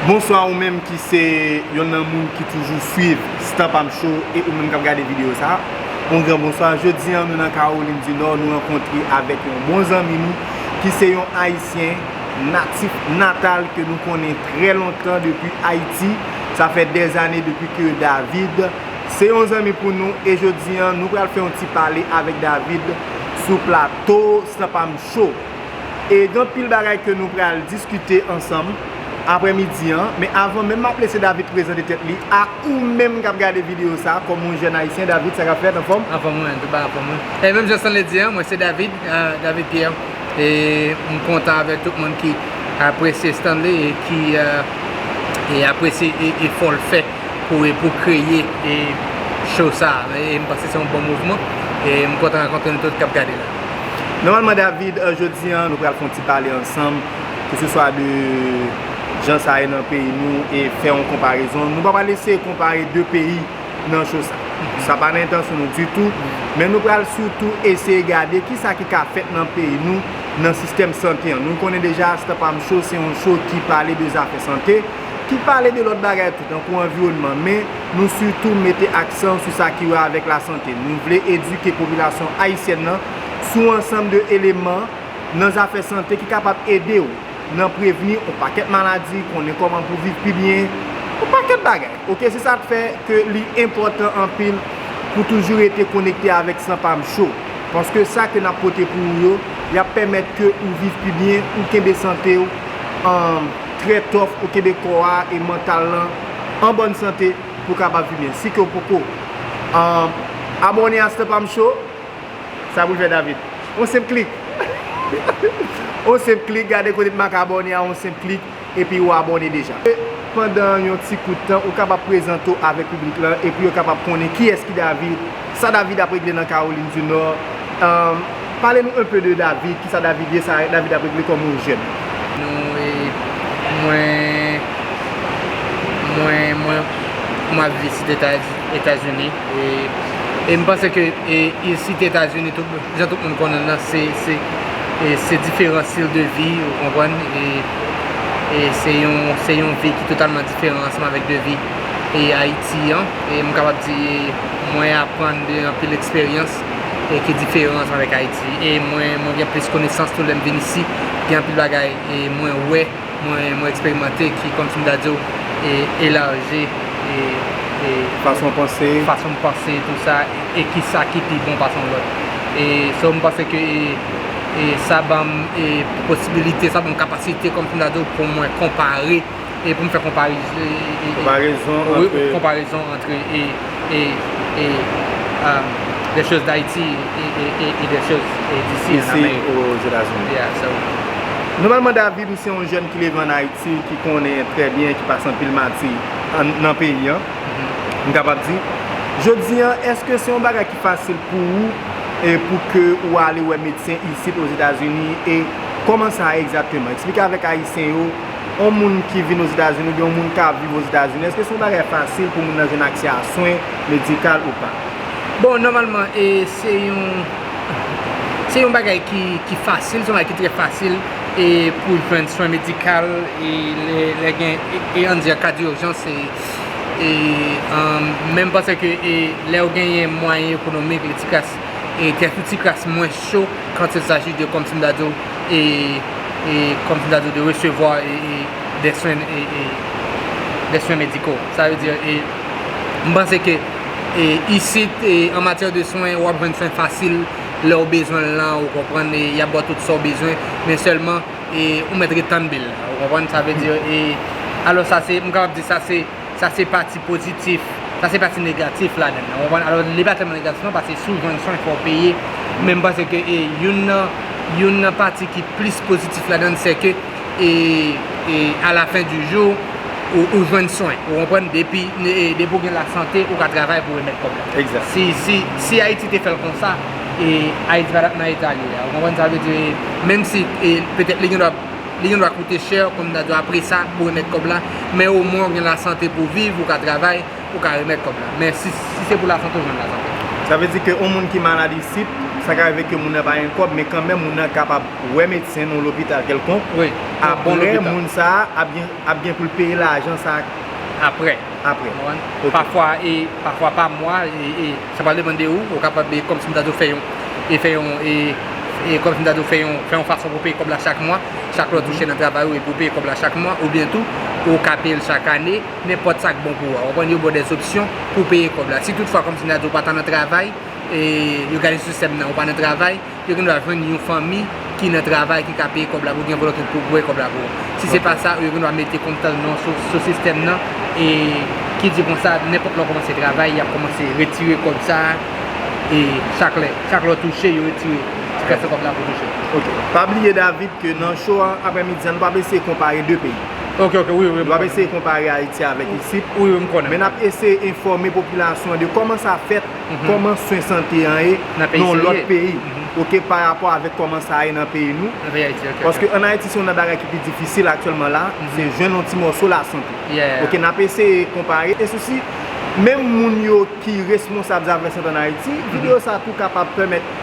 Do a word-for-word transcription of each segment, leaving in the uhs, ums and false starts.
Bonswa ou menm ki se yonn nan moun ki toujou swiv Stan Pam Show e ou menm k ap gade videyo sa. Yon gran bonswa. Jodi an nou nan Kawolin di Nò, nou rankontre avèk yon bon zanmi nou ki se yon Ayisyen natif natal ke nou konnen trè lontan depi Ayiti. Sa fè dèzane depi ke David se yon zanmi pou nou e jodi an nou pral fè yon ti pale avèk David sou plato Stan Pam Show. E gen anpil bagay ke nou pral diskite ansanm aprèmidi an, men avan menm m ap lese David prezante tèt li a ou menm k ap gade videyo sa kòm yon jèn ayisyen. David, sa k ap fèt, anfòm? Anfòm wi, tout bagay anfòm wi. E menm jan Stanley di an, mwen se David, euh, David Pierre. E m kontan avèk tout moun ki apresye Stanley e ki euh, e apresye e efò l fè pou, pou kreye e show sa. E m panse se yon bon mouvman. E m kontan rankontre nou tout k ap gade la. Nòmalman, David, euh, jodi an, nou pral fè yon ti pale ansanm, keseswa de jan sa ye nan peyi nou, e fè yon konparezon. Nou pa pral eseye konpare de peyi nan show sa. Sa pa nan entansyon nou ditou, men nou pral sitou eseye gade kisa ki ka fèt nan peyi nou nan sistèm sante an. Nou konnen deja, Stan Pam Show se yon show ki pale de zafè sante, ki pale de lòt bagay tou, tankou anviwònman, men nou sitou mete aksan sou sa ki wè avèk lasante. Nou vle edike popilasyon ayisyèn nan sou ansanm de eleman nan zafè sante ki kapab ede w nan prevni yon pakèt maladi, konnen kòman pou viv pi byen, yon pakèt bagay. Oke, se sa k fè ke li enpòtan anpil pou toujou rete konekte avèk Stan Pam Show. Paske sa ke n ap pote pou ou yo, y ap pèmèt ke ou viv pi byen, ou kenbe sante w, um, trè tòf, ou kenbe kò a e mantal lan an bòn sante pou w kapab viv byen. Si ke w poko, um, abòne a Stan Pam Show, sa pou l fè David. On senp klik. On senp klik, gade kote m ak abòne a, on senp klik, epi ou abòne deja. Pandan yon ti kout tan, ou kapab prezante w avèk piblik lan, epi yo kapab konnen kiyès ki David, sa David ap regle nan Kawolin di Nò. Um, pale nou enpe de David, kisa David ye, sa David ap regle kòm yon jèn. Nou, e, mwen, mwen, mwen, mwen ap viv isit Eta-, Etazini. E, e m panse ke, e, isit Etazini, tout, jan tout moun konnen l lan, se, se, e, se diferan stil de vi, ou konprann? E, e se yon, se yon vi ki totalman diferan ansanm avèk de vi, e, Ayiti an. E m kapab di, mwen aprann de anpil eksperyans, e, ki diferan ansanm avèk Ayiti. E mwen, mwen gen plis konesans tou lè m vin isi. Gen anpil bagay, e, mwen wè, mwen, mwen eksperimante ki, kòmsi m ta di w, e, elaji, e, e, fason panse. Fason m panse, tou sa, e, e kisa ki pi bon pase yon lòt. E, so, m panse ke, e, e sa ban m, e, posibilite, sa ban m kapasite, kòmsi m ta di w, pou mwen konpare, e pou m fè konpari-, e, e, e, konparezon wi, antre konparezon antre, e, e, e, um, des choses d'Haïti e, e, e, e des choses, e, d'ici en Amérique. Aux États-Unis. Yeah, so. Nòmalman, David, ou se yon jèn ki leve ann Ayiti, ki konnen trè byen, ki pase anpil mati an, nan peyi an, m kapab di. Jodi an, èske se yon bagay ki fasil pou ou, e, pou ke ou ale wè medsen isit Ozetazini, e kòman sa egzakteman? Eksplike avèk Ayisyen yo, yon moun ki vin Ozetazini oubyen yon moun k ap viv Ozetazini, èske se yon bagay fasil pou moun nan jwenn aksè a swen medikal ou pa? Bon, nòmalman, e, se yon, se yon bagay ki, ki fasil, se yon bagay ki trè fasil, e, pou jwenn swen medikal, e, lè, lè gen, e, e, ann di kadyo ijans, e, e, um, men m panse ke, e, lè w genyen mwayen ekonomik, e, ti kras, e, kèk ti kras mwen cho, quand il s'agit de, kòmsi m ta di w, e, e, kòmsi m ta di w, de resevwa, e, e, des soins, e, e, des soins médicaux. Sa vle di, e, m panse ke, e, isit, e, an matyè de swen, w ap jwenn swen fasil lè w bezwen l lan, ou konprann, e, y ap ba w tout sa w bezwen, men sèlman, e, ou mèt ret tann bil la, ou konprann, sa vle di, e, alò sa se, m kapab di sa se, sa se pati pozitif, sa se pati negatif ladan l, ou konprann? Alò, li pa tèlman negatif non, paske si w jwenn swen, fò w peye, men m panse ke, e, youn nan, youn nan pati ki plis pozitif ladan l, se ke, e, e, à la fin du jour, ou, ou jwenn swen, ou konprann? Depi, e, depi w gen lasante, ou ka travay pou w remèt kòb la. Egzak. Si, si, si Ayiti te fè l konsa, e, Ayiti pa t ap nan eta li ye a, ou konprann? Sa vle di, menm si, e, petèt li gen dwa li gen dwa koute chè, kòm m ta di w, apre sa, pou remèt kòb la. Men omwen, w gen lasante pou w viv, ou ka travay, ou ka remèt kòb la. Men si, si se pou lasante, w jwenn lasante. Sa vle di ke yon moun ki malad isit, Sa ka rive ke moun nan pa gen kòb, men kanmenm moun nan kapab wè medsen nan yon lopital kèlkonk. Wi, yon bon Apre, lopital. Moun sa a ap gen, ap gen pou l peye lajan sa a Apre. apre. Konprann? Ok. Pafwa, e, pafwa pa mwa, e, e, sa pral depann de ou, ou kapab, e, kòmsi m ta di w fè yon, e fè yon, e, e kòmsi m ta di w fè yon, fè yon fason pou peye kòb la chak mwa, chak lè w touche nan travay ou, epi w peye kòb la chak mwa, oubyen tou, ou ka peye l chak ane, nenpòt sa k bon pou ou a. Ou konprann, yo ba w dè opsyon pou peye kòb la. Si toutfwa, kòmsi m ta di w, ou pa ta nan travay, e yo gade sou sistèm nan, ou pa nan travay, yo gen dwa jwenn yon fanmi ki nan travay, ki ka peye kòb la pou ou, gen volonte pou peye kòb la pou ou. Si se pa sa, yo gen dwa mete kòmsi ta di w non sou, sou sistèm nan, e ki di konsa, nenpòt lè w kòmanse travay, y ap kòmanse retire kòb sa a, e chak lè, chak lè w touche, yo retire ti pèsè kòb la pou w touche. Ok. Pa bliye, David, ke nan show an, aprèmidi an, nou p ap eseye konpare de peyi. Ok, ok, wi, wi. Nou p ap eseye konpare Ayiti avèk isit. Wi, wi, m konnen. Men n ap eseye enfòme popilasyon an de kòman sa fèt, kòman swen sante an ye Nan peyi nan yon lòt serye. peyi. Ok, pa rapò avèk kòman sa ye nan peyi nou. Nan peyi Ayiti, ok. Paske ann Ayiti, se yon nan bagay ki pi difisil aktyèlman la, se jwenn yon ti mòso lasante. Yeah. Ok, n ap eseye konpare. E sousi, menm moun yo ki responsab zafè sante ann Ayiti, videyo sa tou kapab pèmèt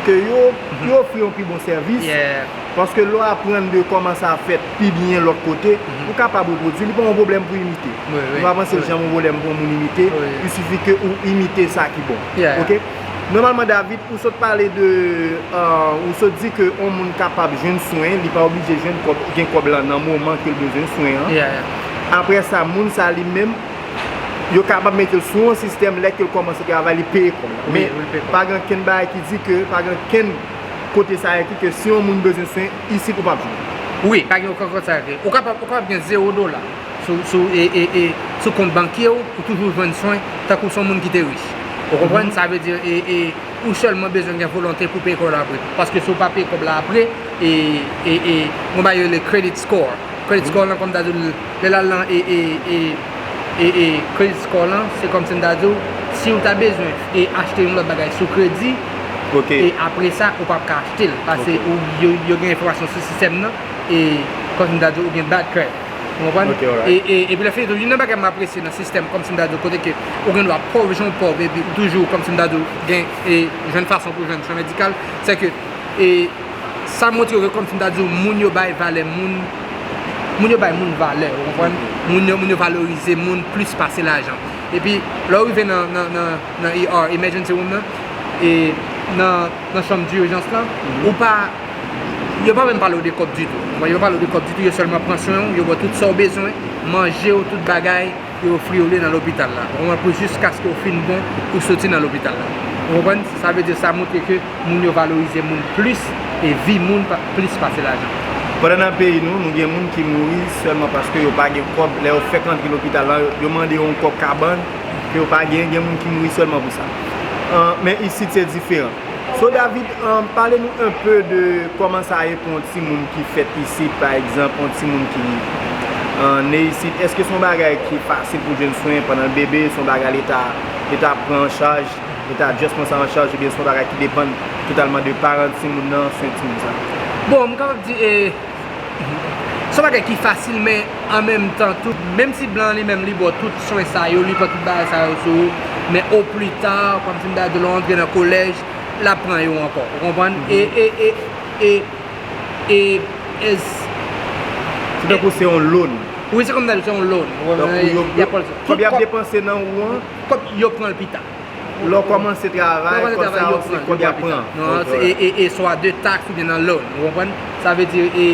ke yo, yo ofri yon pi bon sèvis. Yeah. Paske lè w aprann de kòman sa fèt pi byen lòt kote, ou kapab repwodui, li pa yon pwoblèm pou imite. Wi, wi, Ou pa panse l wi. janm yon pwoblèm pou yon moun imite, Wi. Il suffit ke ou imite sa ki bon. Yeah. Ok? Nòmalman, David, ou sot pale de, euh, ou sot di ke yon moun kapab jwenn swen, li pa oblije jwenn kòb, gen kòb la nan moman ke l bezwen swen an. Yeah. Apre sa, moun sa li menm, yo kapab mete l sou yon sistèm, lè ke l kòmanse travay, li peye kòb la. Wi, Men wi, l peye kòb. Pa gen kenn bagay ki di ke, pa gen kenn kote sa ekri ke si yon moun bezwen swen, isit ou p ap jwenn. Wi, pa gen okenn kòb sa ekri. Ou kapab, ou kapab gen zewo dola sou, sou, e, e, e, sou kont bankye w, ou toujou jwenn swen, tankou se yon moun ki te rich. Ou konprann? Sa vle di, e, e, ou sèlman bezwen gen volonte pou peye kòb la apre. Paske si w pa peye kòb la apre, e, e, e, yon bagay yo rele credit score. Credit score lan, kòm ta di w, lè l al nan, e, e, e, e, e, credit score lan, se kòmsi m ta di w, si w ta bezwen, e, achte yon lòt bagay sou kredi, Ok. e apre sa, ou p ap ka achte l. Paske Ok. ou, yo, yo gen enfòmasyon sou sistèm nan, e kòmsi m ta di w, ou gen bad credit. Ou konprann? Ok, alright. E, e, epi lè fini tou, youn nan bagay m apresye nan sistèm, kòmsi m ta di w, kote ke ou gen dwa pòv jan w pòv, epi ou toujou, kòmsi m ta di w, gen, e, jwenn fason pou jwenn swen medikal, se ke, e, sa montre ke, kòmsi m ta di w, moun yo bay valè moun, moun yo bay moun valè, ou konprann? Moun yo, moun yo valorize moun plis pase lajan. Epi, lè w rive nan, nan, nan, nan E R, emergency room nan, e nan, nan chanm di ijans lan, ou pa, yo pa menm pale w de kòb ditou. Ou konprann? Yo pa pale w de kòb ditou, yo sèlman pran swen w, yo ba w tout sa w bezwen, manje w, tout bagay, yo ofri w li nan lopital la. Ou konprann? Pou jiskaske w fin bon, ou soti nan lopital la. Ou konprann? Sa vle di sa montre ke moun yo valorize moun plis e vi moun pa- plis pase lajan. Pandan nan peyi nou, nou gen moun ki mouri sèlman paske yo pa gen kòb. Lè yo fèk antre lopital la, yo, yo mande yo yon kòb kabann ke yo pa gen, gen moun ki mouri sèlman pou sa. An, men isit se diferan. So David, an, pale nou enpe de kòman sa ye pou yon timoun ki fèt isit, pa egzanp, yon timoun ki an, ne isit. Èske se yon bagay ki fasil pou jwenn swen pandan l bebe, se yon bagay leta, leta pran an chaj, leta just pran sa an chaj, oubyen se yon bagay ki depann totalman de paran timoun nan, swen timoun sa? Bon, m kapab di, e, se yon bagay ki fasil, men an menm tan tou, menm si blan li menm li ba w tout swen sa yo, li pran tout bagay sa yo sou ou, men o pli ta, kòmsi m ta di w, lè w antre nan kolèj, l ap pran yo ankò. Ou konprann? E, e, e, e, e, e, Se tankou se yon loan. Wi, se kòm si se yon loan. Ou konprann? Donk, yo, Y ap pran l. kòb y ap depanse nan ou an, Kòb yo pran l pita. lè w kòmanse travay, Lè w kòmanse kòb sa travay, yo yo se pran, kòb yo y ap pran pran. pita. Non, se, e, e, e swa de taks oubyen nan loan, ou konprann? Sa vle di, e,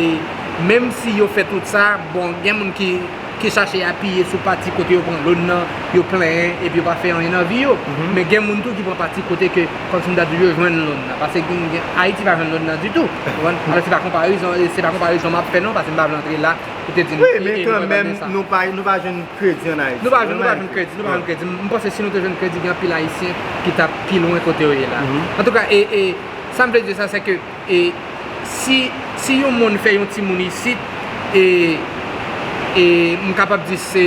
menm si yo fè tout sa, bon, gen moun ki, ki chache apiye sou pati kote yo pran loan nan, yo plenyen, epi yo pa fè anyen nan vi yo. Men gen moun tou ki pran pati kote ke, kòmsi m ta di, yo jwenn loan nan. Paske gen, gen, Ayiti pa jwenn loan nan ditou. Ou konprann? Alò, se pa konparezon, e se pa konparezon m ap fè non, paske m pa vle antre la pou te di Wi, e, men e, nou pa kanmenm, de sa. Nou pa, nou pa jwenn kredi ann Ayiti. Nou pa jwenn, nou pa jwenn kredi, nou pa jwenn kredi. M panse si nou te jwenn kredi, gen anpil Ayisyen ki t ap pi lwen kote yo ye la. Antouka, e, e, sa m vle di sa, se ke, e, si, si yon moun fè yon timoun isit, e, e, m kapab di se,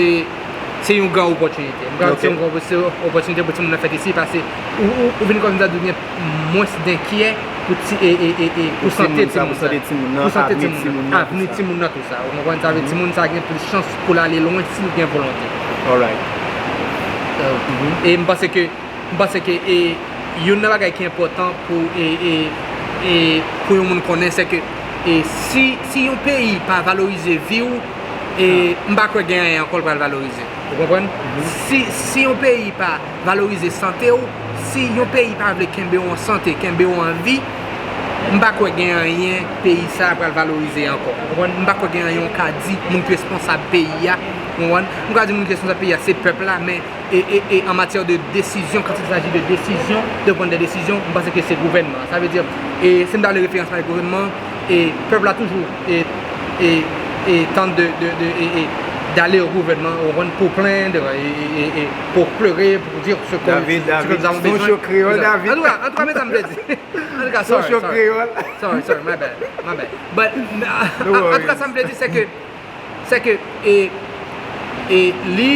se yon gran opòtinite. M kapab di se yon gran opò-, opòtinite pou timoun nan fèt isit, paske ou, ou, ou vin kòm sa, ou gen mwens denkyè pou ti, e, e, e, e, pou sante timoun sa. Pou sante timoun nan, avni timoun nan, tou sa. Ou konprann? Sa vle di timoun sa gen plis chans pou l ale lwen si l gen volonte. Alright. E m panse ke, m panse ke, e, Youn nan bagay ki enpòtan pou, e, e, e, pou yon moun konnen, se ke, e, si, si yon peyi pa valorize vi w, e, m pa kwè gen anyen ankò l pral valorize. Ou konprann? Si, si yon peyi pa valorize sante w, si yon peyi pa vle kenbe w an sante, kenbe w an vi, m pa kwè gen anyen peyi sa a pral valorize ankò. Ou konprann? M pa kwè gen anyen w ka di moun ki responsab peyi a. Ou konprann? M ka di moun ki responsab peyi a se pèp la, men e, e, e an matyè de desizyon, quand il s'agit de décision, de prendre des décisions, m panse ke se gouvènman. Sa vle di, e si m ta vle referans nan gouvènman, e pèp la toujou e, e, e tente de, de, de, e, e, d'aller au gouvernement, ou konprann, pour plaindre, e, e, e, e pour pleurer, pour dire ce que, David, ce que David, nous avons se yon besoin. Show kreyòl, Exact. David. An tou ka, an tou ka, men sa m vle di. An tou ka, Se yon sorry, Show sorry. Kreyòl. Sorry, sorry, my bad, my bad. But, No an tou ka, worries. Sa m vle di, se ke, se ke, e, e li,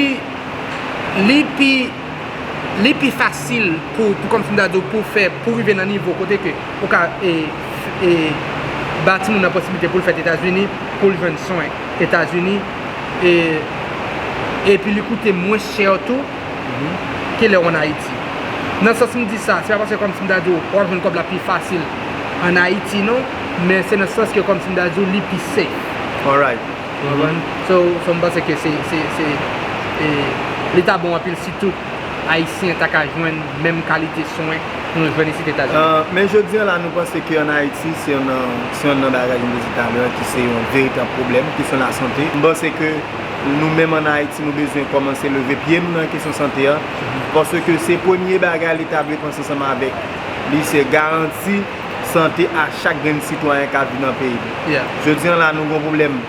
li pi, li pi fasil pou, pou kòmsi m ta di w, pou fè, pou rive nan nivo kote ke ou ka, e, e, ba timoun nan posiblite pou l fèt Etazini, pou l jwenn swen Etazini, e, epi li koute mwens chè tou ke lè w ann Ayiti. Nan sans m di sa, se pa paske kòmsi m ta di w, w ap jwenn kòb la pi fasil ann Ayiti, non, men se nan sans ke kòmsi m ta di w, li pi safe. Alright. Ou konprann? So, so m panse ke se, se, se, e, li ta bon anpil si tout Ayisyen ta ka jwenn menm kalite swen nou jwenn isit Etazini. Uh, men jodi an la, nou panse ke ann Ayiti, se yon nan, se yon nan bagay nou di talè ki se yon veritab pwoblèm, kesyon lasante. M panse ke nou menm ann Ayiti, nou bezwen kòmanse leve pye nou nan kesyon sante a, paske se premye bagay Leta dwe panse ansanm avèk li, se garanti sante a chak grenn sitwayen k ap viv nan peyi nou. Yeah. Jodi an la, nou gen yon pwoblèm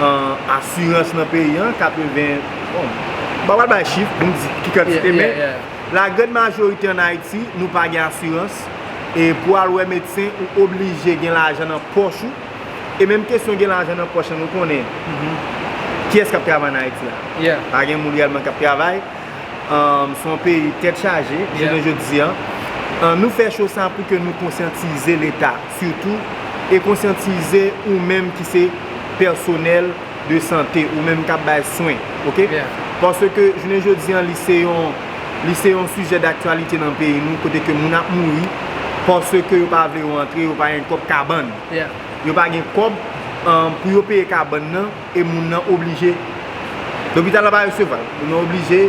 an asirans nan peyi an, katreven, bon, m pa pral bay chif pou m di ki kantite, Yeah, men yeah, yeah. La grande majorité ann Ayiti, nou pa gen asirans. E pou al wè medsen, ou oblije gen lajan nan pòch ou. E menm kesyon gen lajan nan pòch lan, nou konnen kiyès k ap travay ann Ayiti la. Yeah. Pa gen moun reyèlman k ap travay. Um, se yon peyi tèt chaje, Yeah. jounen jodi an. Um, nou fè cho sa pou ke nou konsyantize Leta, sitou, e konsyantize ou menm ki se pèsonèl de sante, ou menm k ap bay swen, oke? Yeah. Paske jounen jodi an, li se yon, li se yon sijè daktyalite nan peyi nou, kote ke moun ap mouri, paske yo pa vle rantre, yo pa gen kòb kabann. Yeah. Yo pa gen kòb, um, pou yo peye kabann nan, e moun nan oblije, lopital la pa resevwa l. Moun nan oblije,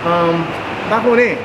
um, pa konnen,